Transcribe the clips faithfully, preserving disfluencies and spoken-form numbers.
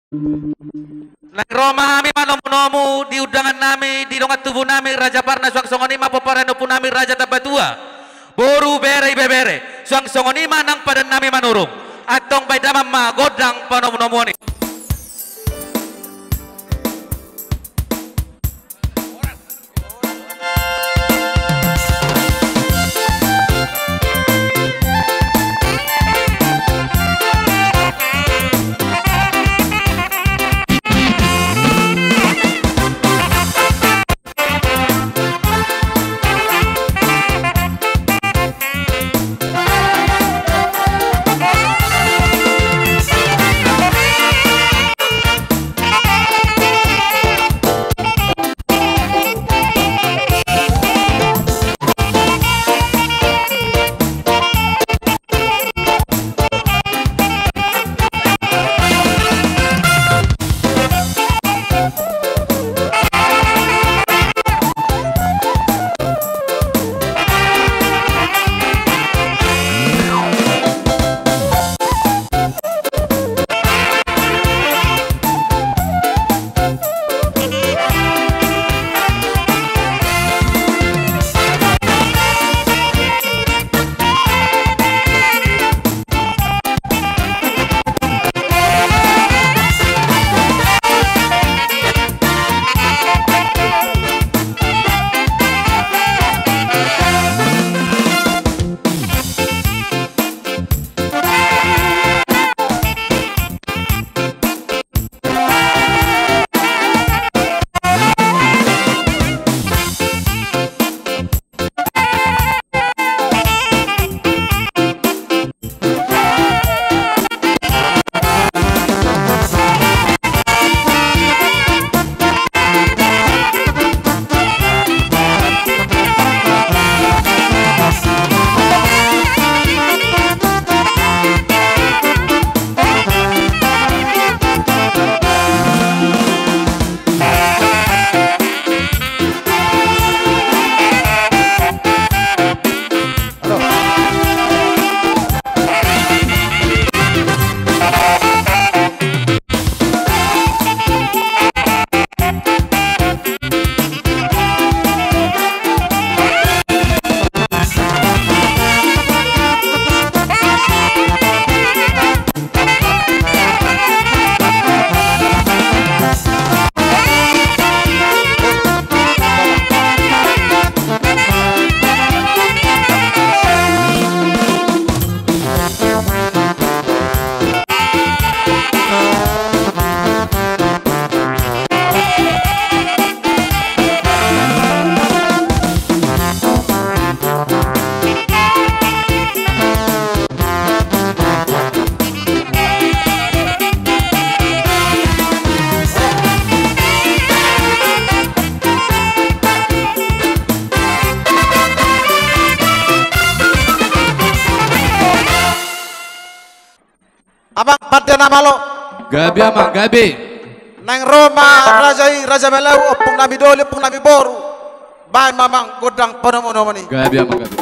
Naeng ro ma hami manomunomu di undangan nami, di dongan tubu nami Raja Parna, suang songon i ma pomparan ni ompu nami Raja Tambatua. Boru, bere, ibebere, suang songon i ma nang padan nami Manurung. Antong bahen damang ma gondang panomunomuon i. Amang, pande na malo. Gabe, amang, gabe. Naeng ro ma raja i, Raja Malau, ompung nami doli, ompung nami boru. Bahen ma, amang, gondang panomunomuon i. Gabe, amang, gabe.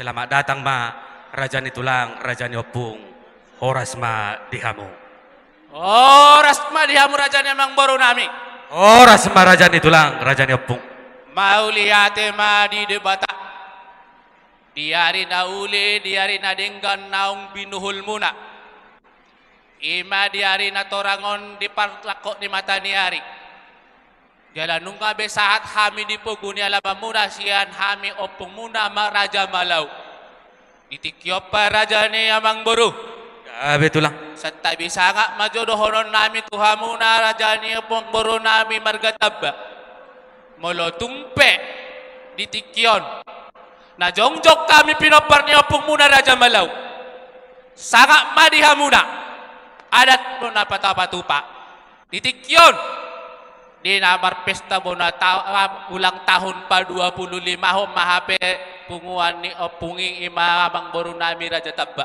Selamat datang ma, raja ni tulang, raja ni ompung. Horas ma di hamu. Horas ma di hamu, raja ni amangboru nami. Horas ma, raja ni tulang, raja ni ompung. Mauliate ma di Debata. Di ari na uli, di ari na denggan naung binuhulmuna. I ma di ari na torang on di parlangkok ni mata ni ari. Jala nunga be sahat hami di pogu ni alamanmuna sian hami ompungmuna ma Raja Malau. Di tingki on pe, raja ni amangboru. Gabe tulang. Santabi sangap ma jo dohonon nami tu hamuna, raja ni amangboru nami marga Tamba. Molo tung pe di tingki on na jongjong hami pinompar ni ompungmuna Raja Malau, sangap ma di hamuna adat na patupatupa. Di tingki on, di na marpesta bona ta-, ulang tahun pa dua puluh lima on ma hape punguan ni ompung i, i ma amangboru nami Raja Tamba.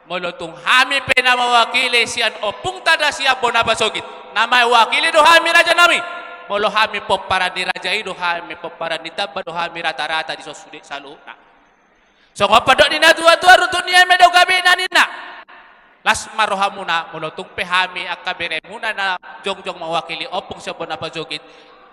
Molo tung hami pe na mawakili sian ompungta da sian bona pasogit, na mawakili do hami, raja nami. Molo hami pomparan ni raja i do hami, pomparan ni Tamba do hami rata-rata di son sude saluhutna. Songon pandok ni na tua-tua, runtut ni eme do gabena ninna. Las ma rohamuna, molo tung pe hami angka beremuna na jongjong mawakili ompung sian bona pasogit,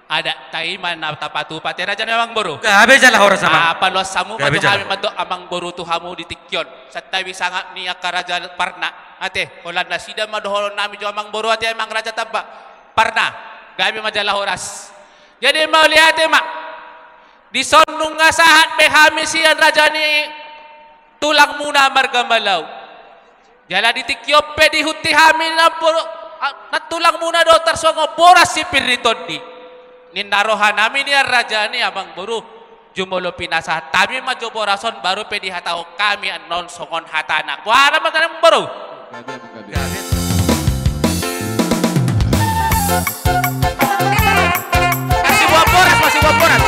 adat ta i ma na tapatupa, ate raja ni amangboru. Gabe jala horas, amang. Ah, paloas hamu ma jo hami mandok amangboru tu hamu di tingki on. Santabi sangap ni angka raja parna. Ate, holan nasida ma dohonon nami jo amangboru, ate amang Raja Tamba. Parna, gabe ma jala horas. Jadi mauliate ma. Di son nunga sahat be hami sian raja ni tulangmuna marga Malau. Jala di tingki on pe dihut hami na bo-, a-, nantulangmuna do tarsongon boras sipir ni tondi. Ninna roha nami nian, raja ni amangboru. Jumolo pinasahat hami ma jo boras on, baru pe dihatahon hami annon songon hatana. Boha ma, amangboru? Masibuat boras, masibuat boras.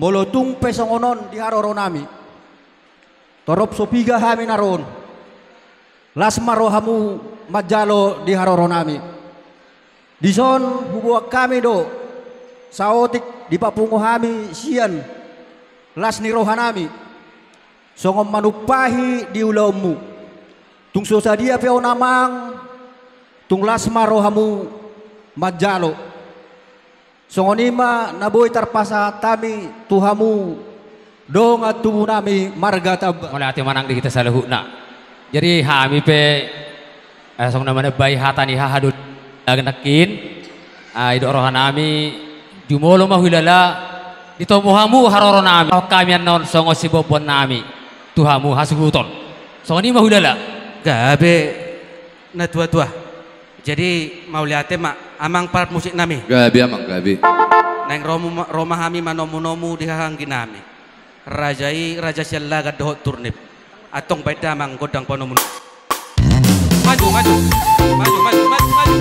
Molo tung pe songon on di haroro nami, torop so piga hami na ro on, las ma rohamu manjalo di haroro nami. Dison huboan hami do saotik dipapungu hami sian las ni roha nami, songon manumpahi di ulaonmu. Tung so sadia pe on, amang, Tung las ma rohamu manjalo. Songon i ma na boi tarpasahat hami tu hamu dongan tubu nami marga Tamba. Mauliate ma nang di hita saluhutna. Jadi hami pe, eh, songon na manambai hata ni hahadoli nangkin, ah, didok roha nami, jumolo ma hulala, ditomu hamu haroro nami. Hami annon songon siboanboan nami tu hamu hasuhuton. Songon i ma hulala. Gabe na tua-tua. Jadi mauliate ma amang parmusik nami. Gabe amang, gabe. Naeng ro ma, ro ma hami manomu-nomu di haha anggi nami. Raja i, raja siallagan dohot turnip. Antong baen damang gondang panomu. Maju, maju. Maju, maju, maju, maju.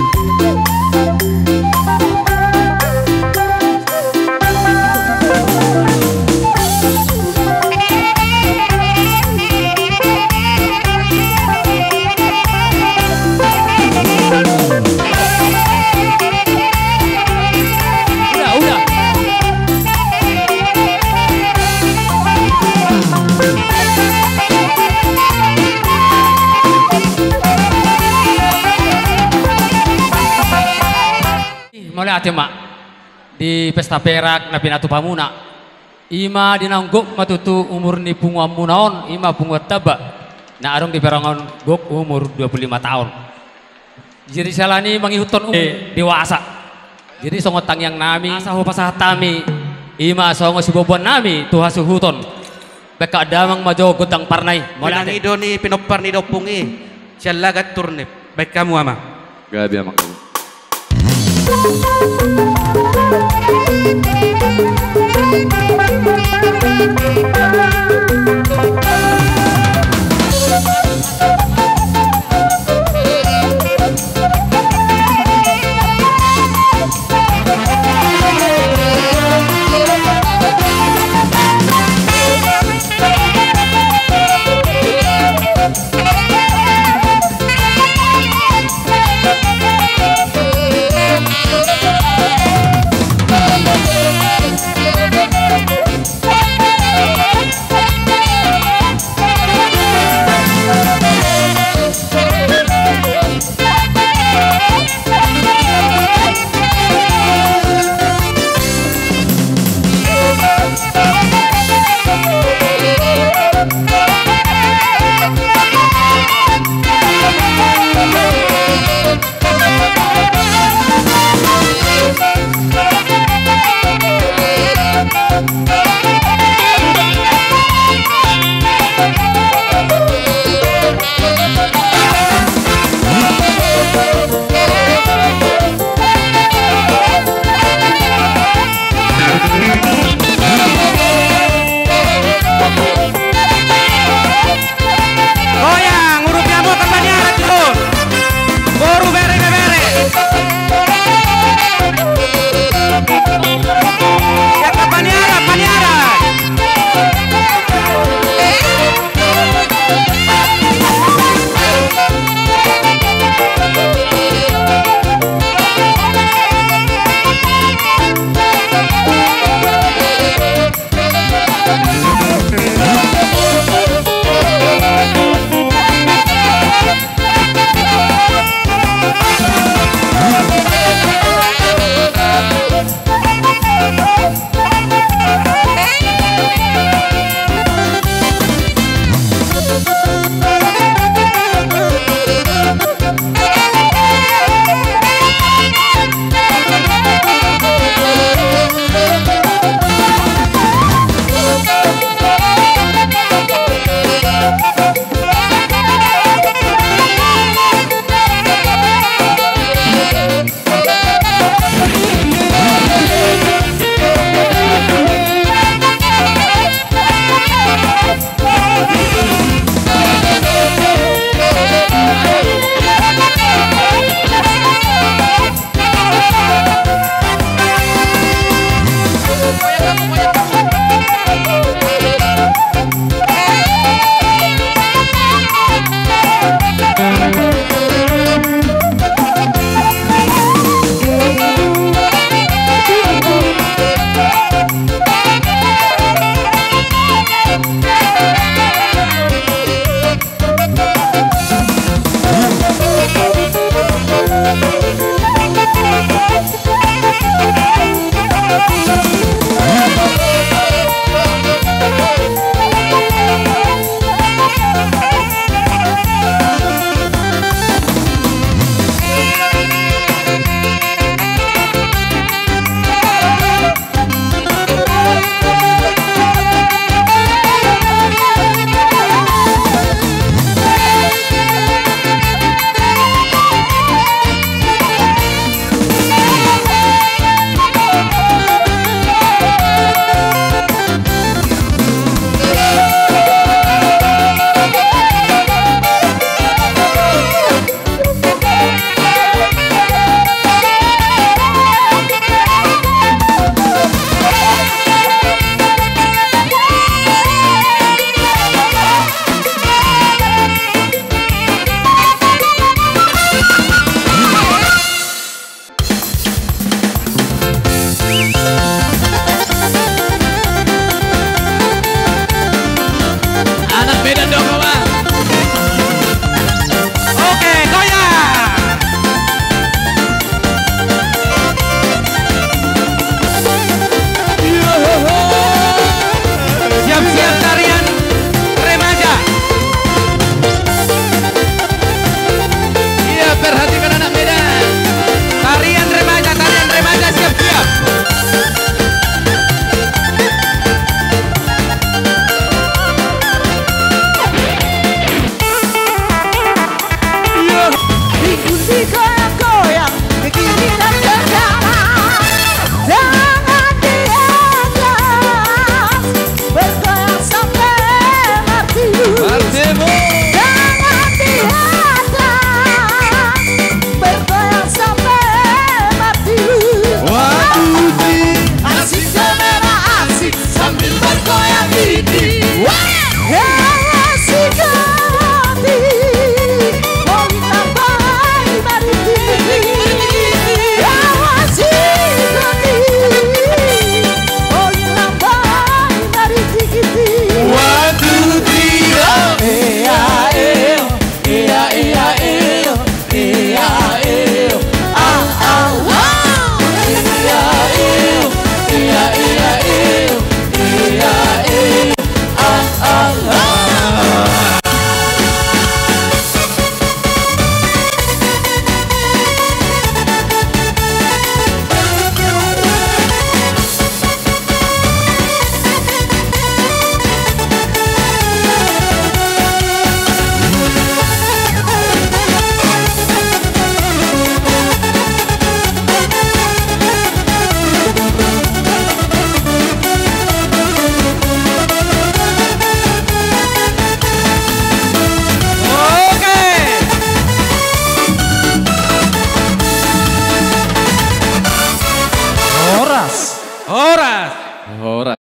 Udah, udah. Mauliate ma di pesta perak na pinatupa muna. Ima di naung gok ma tutu umur ni punguan muna on, ima punguan Tamba. Na adong di perangon gok umur dua puluh lima taon. Jadi siala ni mangihuthon um-, eh, dewasa. Jadi songon tangiang nami, asa hupasahat hami, ima songon siboanboan nami tu hasuhuton. Baen damang ma jo gondang parna i. Mauliate. Pinangido ni pinompar ni da ompung i siallagan turnip. Baen hamu amang. Gabe amang.